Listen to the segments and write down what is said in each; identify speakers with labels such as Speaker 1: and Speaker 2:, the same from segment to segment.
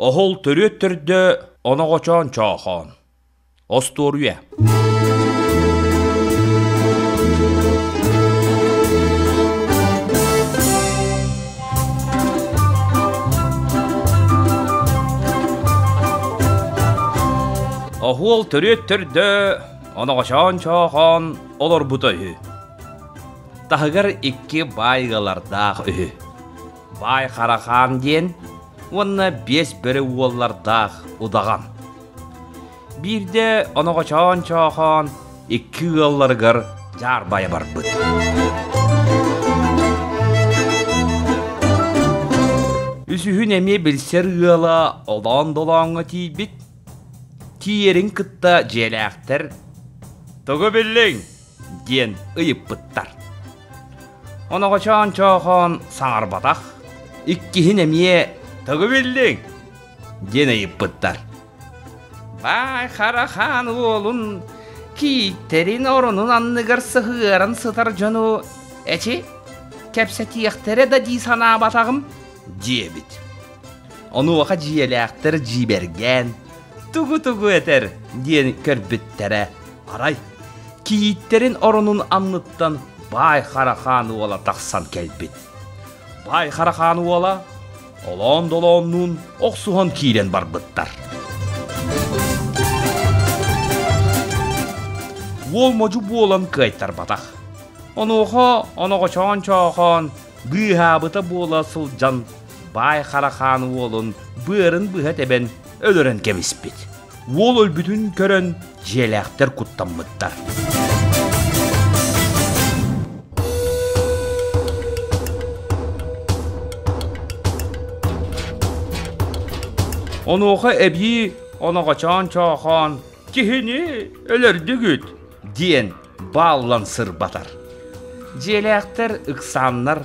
Speaker 1: Оһол төрүөт төрдө оноҕочоон чоохоон. Остуоруйа. Оһуол төрүөт төрдө оноҕочоон чоохоон олорбута үһү. Таһыгар икки баай ыалардаах үһү. Баай Харахаан диэн уонна биэс бөрө уоллардаах удаҕан. Биирдэ оноҕочоон чоохоон икки ыалларыгар дьаарбайа барбыт. Үсүһүн эмиэ билсэр ыала олоон-долооҥҥо тиийбит. Тиийэрин кытта дьиэлээхтэр «Тугу биллиҥ?» диэн ыйыппыттар. Оноҕочоон чоохоон саҥарбатах, иккиһин эмиэ «Тугу биллиҥ?» диэн ыйыппыттар. Баай Хара Хаан уолун кииттэрин оронун анныгар сыһыаран сытар дьону эчи кэпсэтиэхтэрэ да дии санаабатаҕым диэбит. Онуоха дьиэлээхтэр дьиибэргээн тугу-тугу этэр диэн көрбүттэрэ арай кийииттэрин оронун анныттан Баай Хара Хаан уола тахсан кэлбит. Баай Хара Хаан уола олоон-долооннуун охсуһан киирэн барбыттар. Уол модьу буолан кыайтарбатах. Онуоха оноҕочоон чоохоон быыһаабыта буола сылдьан Баай Хара Хаан уолун быарын быһа тэбэн өлөрөн кэбиспит. Уол өлбүтүн көрөн дьиэлээхтэр куттаммыттар. Онуоха эбии оноҕочоон чоохоон киһини өлөрдүгүт диэн бааллан сырбатар. Дьиэлээхтэр ыксааннар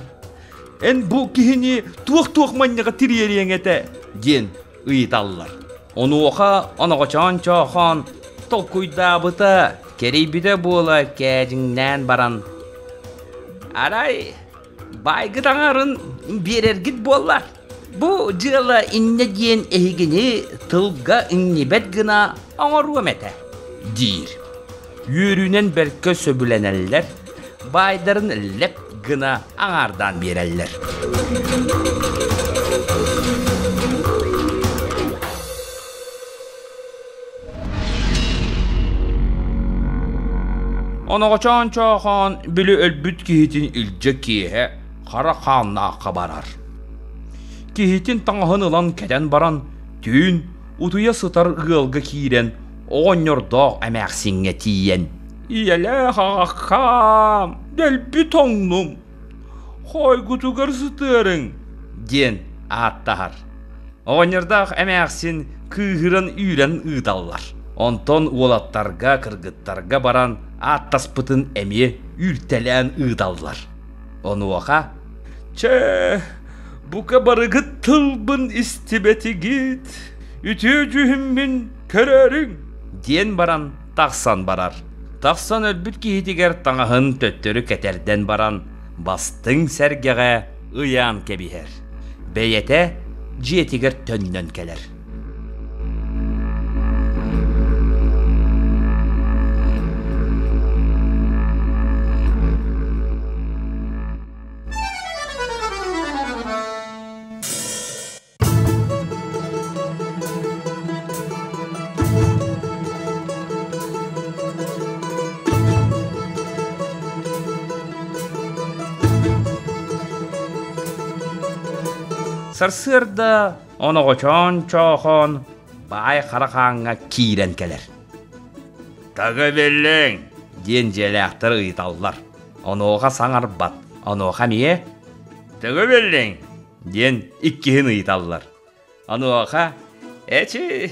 Speaker 1: «Эн бу киһини туох-туох манньаҕа тириэриэҥ этэ?» диэн ыйыталлар. Онуоха оноҕочоон чоохоон толкуйдаабыта, кэрийбитэ буола кээдьиҥнээн баран «Арай баайгыт аҥарын биэрэргит буоллар, бу дьыала инньэ диэн эһигини тылга иҥнибэт гына оҥоруом этэ» диир. Үөрүүнэн бэркэ сөбүлэнэллэр, баайдарын лэп гына аҥаардаан биэрэллэр. Оноҕочоон чоохоон били өлбүт киһитин илдьэ киэһэ хара хааннаахха барар. Киһитин таҥаһын ылан кэтэн баран, түүн утуйа сытар ыалга киирэн оҕонньордоох эмээхсиҥҥэ тиийэн «Ийэлээх аҕаккаам, дэлби тоҥнум, хойгутугар сытыарыҥ» диэн ааттаһар. Оҕонньордоох эмээхсин кыыһыран үүрэн ыыталлар. Онтон уолаттарга, кыргыттарга баран ааттаспытын эмиэ үүртэлээн ыыталлар. Онуоха «Чэ, бука барыгыт тылбын истибэтигит, үтүө дьүһүммүн көрөөрүҥ» диэн баран тахсан барар. Тахсан өлбүт киһитигэр таҥаһын төттөрү кэтэрдэн баран, бастыҥ сэргэҕэ ыйаан кэбиһэр. Бэйэтэ дьиэтигэр төннөн кэлэр. Сарсыарда оноҕочоон чоохоон баай хара хааҥҥа киирэн кэлэр. «Тагы биллиҥ?» диэн дьиэлээхтэр ыйыталлар. Онуоха саҥарбат, онуоха эмиэ «Тыгы биллиҥ?» диэн иккиһин ыйыталлар. Онуоха эчи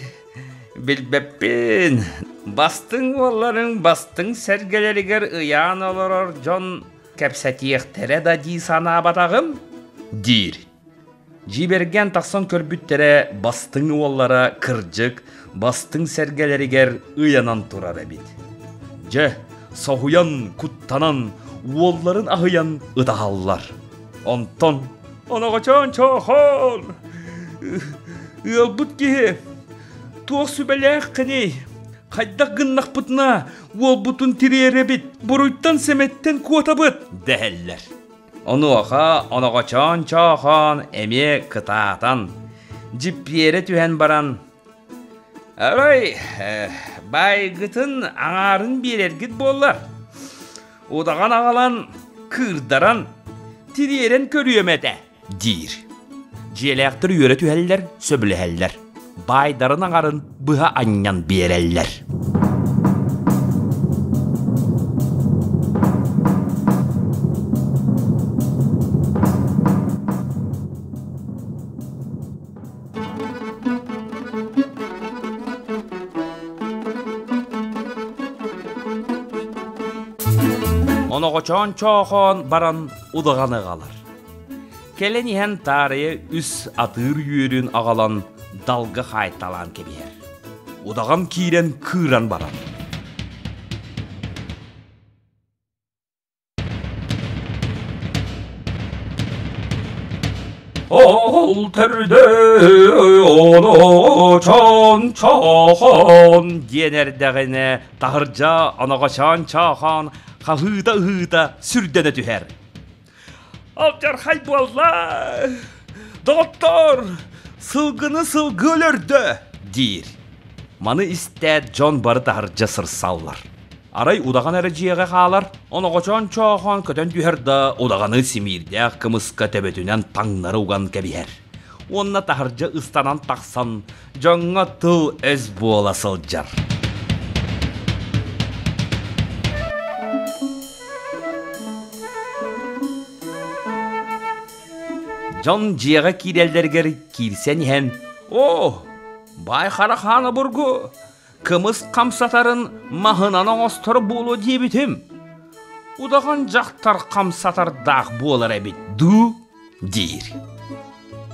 Speaker 1: билбэппин, бастыҥ уолларыҥ бастыҥ сэргэлэригэр ыйаан олорор дьон кэпсэтиэхтэрэ да дии санаабатаҕым диир. Дьиибэргээн тахсан көрбүттэрэ бастыҥ уоллара кырдьык бастыҥ сэргэлэригэр ыйанан турар эбит. Дьэ, соһуйан, куттанан, уолларын аһыйан ытаһаллар. Онтон оноҕочоон чоохоон! Ыалбыт киһи туох сүбэлээххиний? Хайдах гыннахпытына уолбутун тириэрэбит, буруйтан-сэмэттэн куотабыт дэһэллэр. Онуоха оноҕочоон чоохоон эмиэ кытаатан, дьиппиэрэ түһэн баран «Арай, баайгытын аҥаарын биэрэргит буоллар, удаҕан аҕалан, кыырдаран, тириэрэн көрүөм этэ» диир. Дьиэлээхтэр үөрэ түһэллэр, сөбүлэһэллэр. Баайдарын аҥарын быһа анньан биэрэллэр. Оноҕочоон чоохоон баран удаҕаны аҕалар. Кэлэн иһэн таарыйа үс атыыр үөрүн аҕалан далга хаайталаан кэбиһэр. Удаҕан киирэн кыыран барар. Ол төрдө оноочон чохон диэн эрдэҕинэ таһырдьа оноҕочоон чохон хаһыыта-ыһыыта сүрдэнэ түһэр. Алдьархай буолла! Доҕоттоор, сылгыны сылгы өлөрдө! диир. Маны истээт дьон бары таһырдьа сырсаллар. Арай удаҕан эрэ дьиэҕэ хаалар, оноҕочоон чоохоон көтөн түһэр да удаҕаны симиирдээх кымыска төбөтүнэн таҥнары уган кэбиһэр. Уонна таһырдьа ыстанан тахсан дьоҥҥо тыл-өс буола сылдьар. Дьон дьиэҕэ киирэллэригэр киирсэн иһэн «Оо, баай хара хаан обургу, кымыс хамсатарын маһынан оҥостор буолуо диэбитим. Удаҕан дьахтар хамсатардаах буолар эбит дуу?» диир.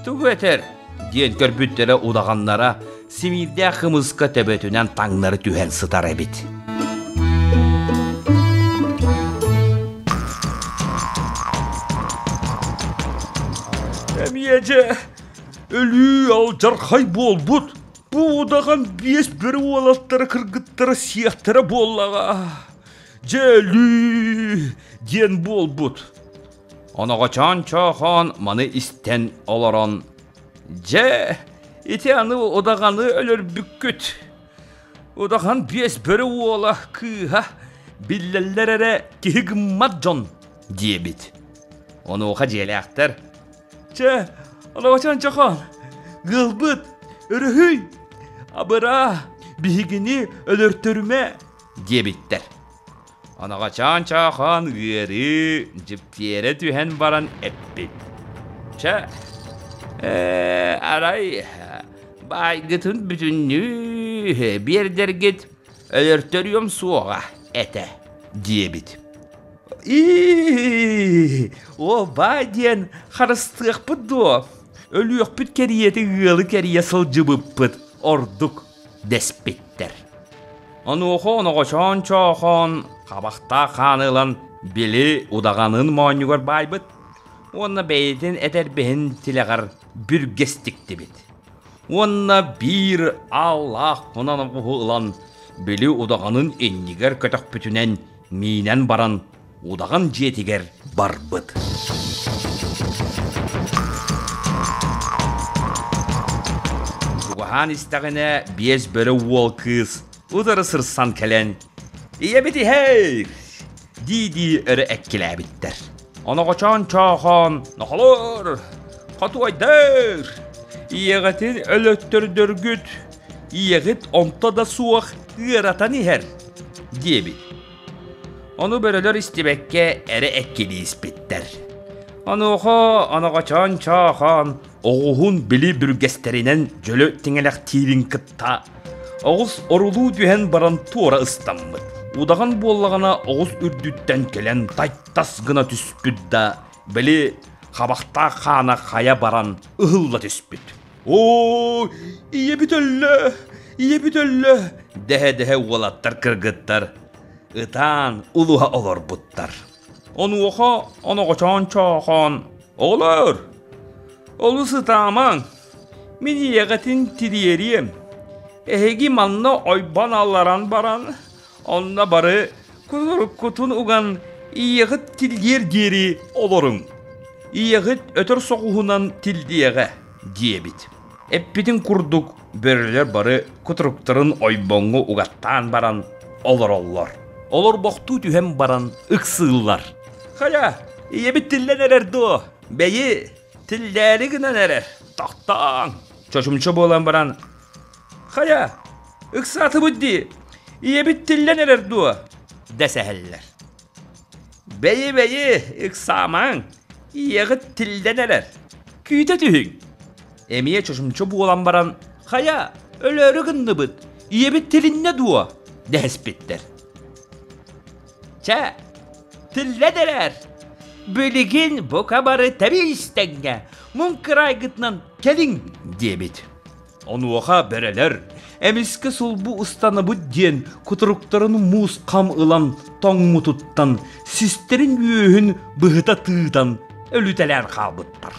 Speaker 1: Тугу этэр? диэн көрбүттэрэ удаҕаннара симиирдээх кымыска төбөтүнэн таҥнары түһэн сытар эбит. Эмиэ дьэ өлүү алдьархай буолбут. Бу удаҕан биэс бөрө уолаттара кыргыттара сиэхтэрэ буоллаҕа. Дьэ өлүү диэн буолбут. Оноҕочоон чоохоон маны истэн олорон «Дьэ, ити аны удаҕаны өлөрбүккүт. Удаҕан биэс бөрө уола, кыыһа биллэллэр эрэ киһи гыммат дьон» диэбит. Онуоха дьиэлээхтэр «Чэ, оноҕочоон чохоон, ыалбыт, өрүһүй, абыраа, биһигини өлөртөрүмэ» диэбиттэр. Оноҕочоон чоохоон ыарыы дьиппиэрэ түһэн баран эппит: «Чэ, ээ, арай баайгытын бүтүннүү биэрдэргит өлөртөрүөм суоҕа этэ» диэбит. «Ии, о баай диэн харыстыахпыт дуо? Өлүөхпүт кэриэтэ ыалы кэрийэ сылдьыбыппыт ордук» дэспиттэр. Онуоха оноҕочоон чоохоон хабахтаах хааны ылан били удаҕанын моонньугар баайбыт уонна бэйэтин этэрбэһин тилэҕэр бүргэс тиктибит. Уонна биир ааллаах кунан оҕуһу ылан били удаҕанын иннигэр көтөхпүтүнэн миинэн баран удаҕан дьиэтигэр барбыт. Чугаһаан истэҕинэ биэс бөрө уол кыыс утары сырсан кэлэн «Ийэбит иһэй!» дии-дии өрө эккилээбиттэр. Оноҕочоон чоохоон «Нохолор! Хотуойдар! Ийэҕитин өлөттөрдөргүт, ийэҕит онто да суох ыаратан иһэр» диэбит. Ону бөрөлөр истибэккэ эрэ эккилии испиттэр. Онуоха оноҕочоон чоохоон оҕуһун били бүргэстэринэн дьөлө тиҥэлэхтиирин кытта оҕус орулуу түһэн баран туора ыстаммыт. Удаҕан буоллаҕына оҕус үрдүттэн кэлэн тайтас гына түспүт да, били хабахтаах хаана хайа баран ыһылла түспүт. Оо, ийэбит өллө, ийэбит өллө, дэһэ-дэһэ уолаттар кыргыттар ытаан улуһа олорбуттар. Онуоха оноҕочоон чоохоон, оҕолор, олус ытаамаҥ, Мин ийэҕитин тириэриэм. Эһиги манна ойбон алларан баран, онно бары кутуруккутун уган ийэҕит тиллиэр диэри олоруҥ. Ийэҕит өтөр соҕуһунан тиллиэҕэ, диэбит. Эппитин курдук бөрөлөр бары кутуруктарын ойбоҥҥо угаттаан баран олороллор. Олорбохтуу түһэн баран ыксыыллар. Хайа, ийэбит тиллэн эрэр дуо? Бэйи, тиллээри гынан эрэр. Тохтооҥ. Чочумча буолан баран, хайа, ыксаатыбыт дии, ийэбит тиллэн эрэр дуо? дэсэһэллэр. Бэйи-бэйи, ыксаамаҥ, ийэҕит тиллэн эрэр. Күүтэ түһүҥ. Эмиэ чочумча буолан баран, хайа, өлөөрү гынныбыт, ийэбит тилиннэ дуо? дэһиспиттэр. Чэ, тиллэн эрэр. Билигин бука бары тэбиистэҥҥэ, муҥ кыраайгытынан кэлиҥ диэбит. Онуоха бөрөлөр эмискэ сулбу ыстанабыт диэн кутуруктарын муус хам ылан тоҥмутуттан систэрин үөһүн быһыта тыытан өлүтэлээн хаалбыттар.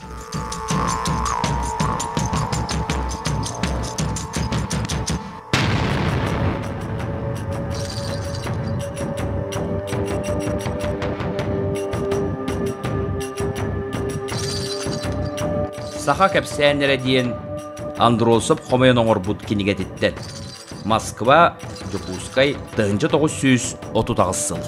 Speaker 1: Саха кэпсээннэрэ диэн Андросов хомуйан оҥорбут кинигэтиттэн Москва, Дьокуускай, 1938 сыл.